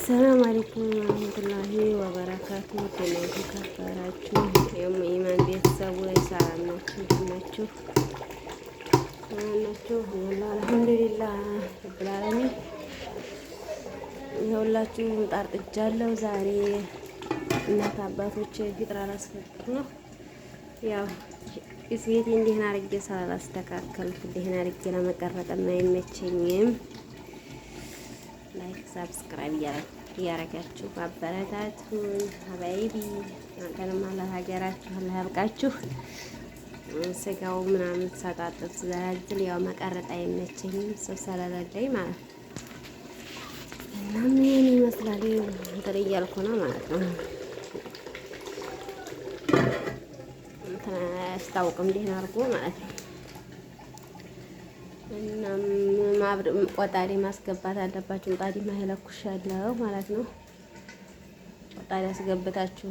ሰላም አለይኩም ወራህመቱላሂ ወበረካቱ። ውድና የተከበራችሁ የሙኢማን ቤተሰቦች ሰላም ናችሁ? እንዴት ናችሁ? ደህና ናችሁ? አልሐምዱሊላህ ረብል ዓለሚን። ይኸውላችሁ ምጣድ ጥጃለሁ። ዛሬ እናት አባቶች ፊጥራ ላስፈጥር ነው። ያው ቤቴ እንዲህን አድርጌ ስላላስተካከልኩ እንዲህን አድርጌ ለመቀረጥ አይመቸኝም። Like subscribe እያረጋችሁ አበረታቱን። حبايبي እናንተንም አላህ ሀገራችሁ አላህ ያብቃችሁ። ስጋው ምናምን ሳጣጥብ ስዘላዝል ያው መቀረጥ አይመቸኝም ሰው ስለሌለኝ ማለት ነው። እናም ይሄን ይመስላል እንትን እያልኩ ነው ማለት ነው። እንትን አያስታውቅም ደህና አድርጎ ማለት ነው። እናም ቆጣሪ ማስገባት አለባችሁ። ምጣድ ማይለኩሻለሁ ማለት ነው። ቆጣሪ አስገብታችሁ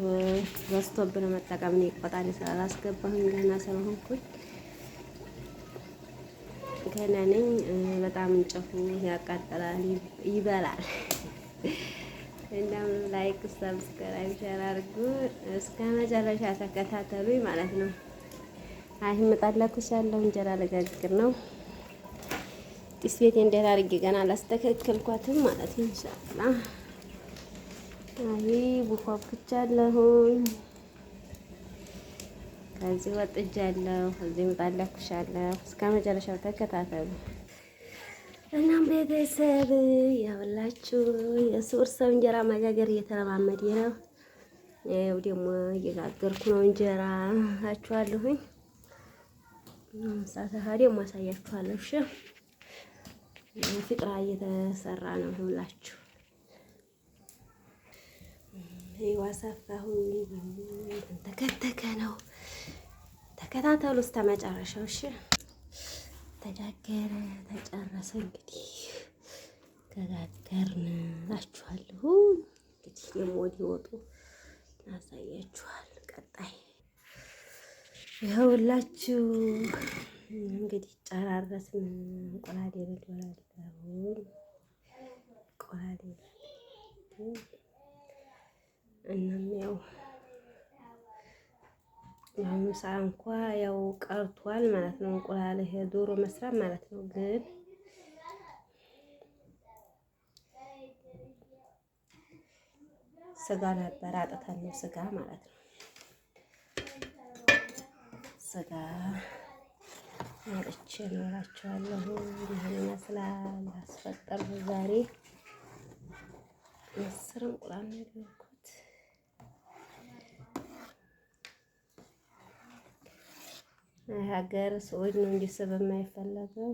በስቶብ ነው መጠቀም። እኔ ቆጣሪ ስላላስገባሁኝ ገና ስለሆንኩኝ ገና ነኝ። በጣም እንጨቱ ያቃጥላል፣ ይበላል። እናም like፣ subscribe፣ share አድርጉ። እስከ መጨረሻ ተከታተሉኝ ማለት ነው። አይ ምጣድ ለኩሻለሁ፣ እንጀራ ልጋግር ነው። ጢስ ቤቴ እንዴት አድርጌ ገና አላስተካከልኳትም ማለት ነው። ኢንሻአላህ አይ ቡኳብቻለሁኝ። ከዚህ ወጥጃለሁ፣ እዚህ ምጣድ ለኩሻለሁ። እስከ መጨረሻው ተከታተሉ። እናም ቤተሰብ ያበላችሁ የሱር ሰው እንጀራ መጋገር እየተለማመደ ነው። ይኸው ደግሞ እየጋገርኩ ነው እንጀራ አችኋለሁኝ። ሳተሃ ደግሞ አሳያችኋለሁ። እሺ ፍጥራ እየተሰራ ነው ሁላችሁ። ይዋሳፋሁኝ ተከተከ ነው። ተከታተሉ እስከ መጨረሻው። እሺ ተጋገረ ተጨረሰ። እንግዲህ ተጋገርን እላችኋለሁ። እንግዲህ ደግሞ ወዲህ ወጡ አሳያችኋል። ቀጣይ ይኸውላችሁ እንግዲህ ጨራረስን። እንቁላል እበላለሁ እንቁላል እናም ያው በአሁኑ ሰዓት እንኳ ያው ቀርቷል ማለት ነው። እንቁላል ይሄ ዶሮ መስራት ማለት ነው። ግን ስጋ ነበር አጥተን ነው ስጋ ማለት ነው። ስጋ አጥቼ ነው እላችኋለሁ። ይህን ይመስላል አስፈጠርኩ ዛሬ 10 እንቁላል ነው ያደረኩት። ሀገር ሰዎች ነው እንጂ ስብ የማይፈለገው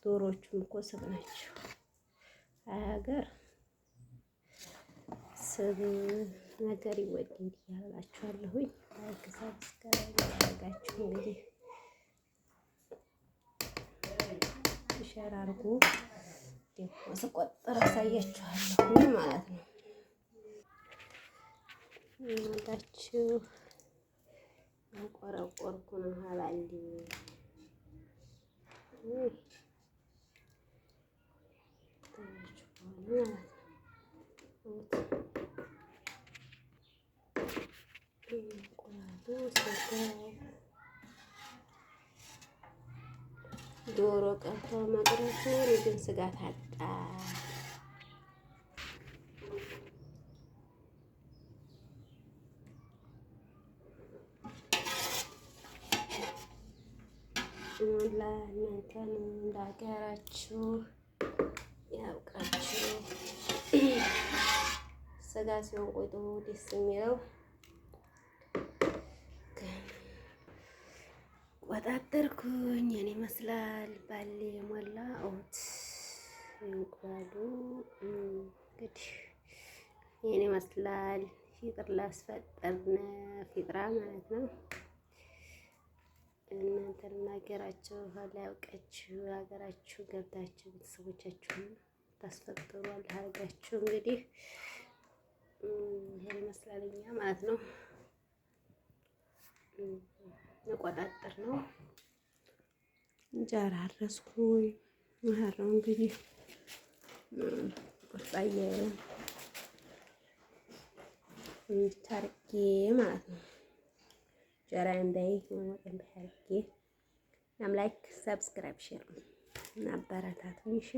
ዶሮዎቹም እኮ ስብ ናቸው። ሀገር ስብ ነገር ይወደድ ያላችኋለሁኝ። Like subscribe ያደረጋችሁ እንግዲህ share አድርጉ። ደግሞ ስቆጥር አሳያችኋለሁ ማለት ነው። እናታችሁ ቆረቆርኩ ነው ሀላል እንቁላሉ ስጋው ዶሮ ቀርቶ መቅረቱ ግን ስጋ ታጣ። ለእናንተን እንዳገራችሁ ያብቃችሁ። ስጋ ሲሆን ቆይቶ ደስ የሚለው ወጣጠርኩኝ። እኔ ይመስላል ባሌ የሞላ ኦት እንቁላሉ እንግዲህ ይሄን ይመስላል። ፊጥር ላስፈጠርን ፊጥራ ማለት ነው። እናንተን ሀገራችሁ ያውቃችሁ ሀገራችሁ ገብታችሁ ቤተሰቦቻችሁን ታስፈጥሩ አድርጋችሁ እንግዲህ ይሄን ይመስላል እኛ ማለት ነው። መቆጣጠር ነው። እንጀራ አረስኩኝ። ነው እንግዲህ ቁርጣዬ አርጌ ማለት ነው። እንጀራዬን በይ ወጤን በይ አርጌ። እናም like፣ subscribe፣ share እና አበረታቱኝ እሺ።